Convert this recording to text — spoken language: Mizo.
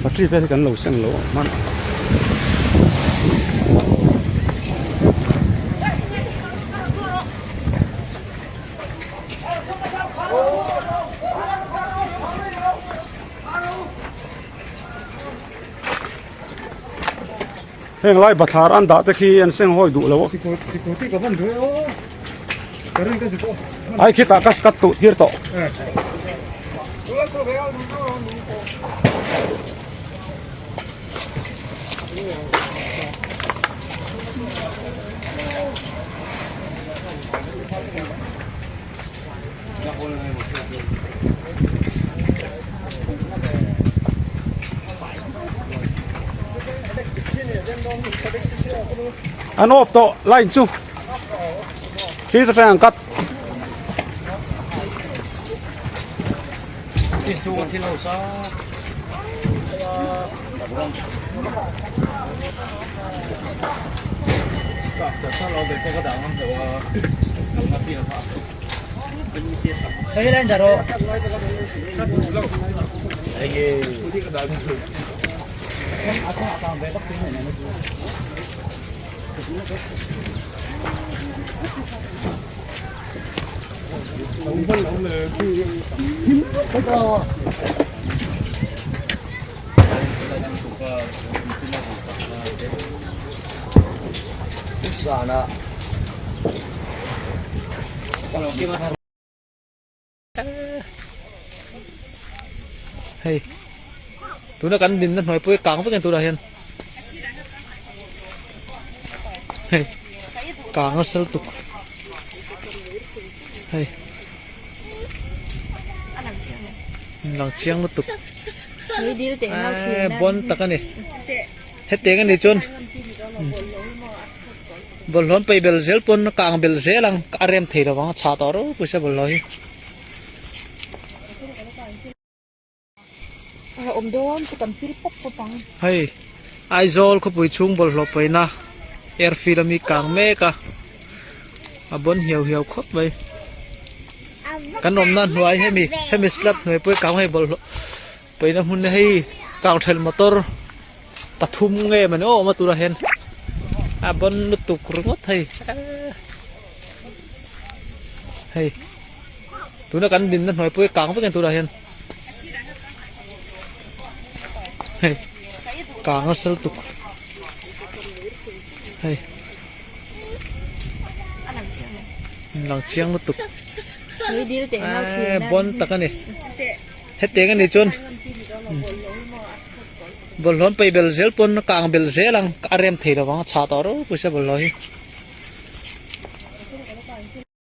Battery vel hi kan lo seng lo hman. Heng lai bathlar an dah te khi an seng hawi duh lo a. Ai khitah ka ka tuh tir tawh. An off tawh line chu khi ta tang cut Hei tuna kan dinna hnuai pawh hi kang vek a ni tunah hian hei kang a sal tuk hei lang chiang lutuk eee bawn tak a ni hetiang a nih chuan bawlhhlawh an peih bel zel pawn a kang bel zel ang a rem thei lo vang a chhah tawh reuh pawisa bawlhhlawh hi. Hei Aizawl khawpui chhung bawlhhlawh paihna airfield ami kang mek a a bawn hiau hiau khawp mai kan awmna hnuai hemi hemi slab hnuai pawh hi kang hei bawlhhlawh paihna hmun hei kang thelh motor. Pathum nge mawni aw awm a turah hian a bawn lutuk ringawt hei hei tuna kan dinna hnuai pawh hi kang vek a ni turah hian hei kang nasa lutuk hei lang chiang lutuk bawn tak a ni hetiang a nih chuan. Bawlhhlawh an peih bel zel pawn a kang bel zel ang a rem thei lo vang a chhah tawh reuh pawisa bawlhhlawh hi.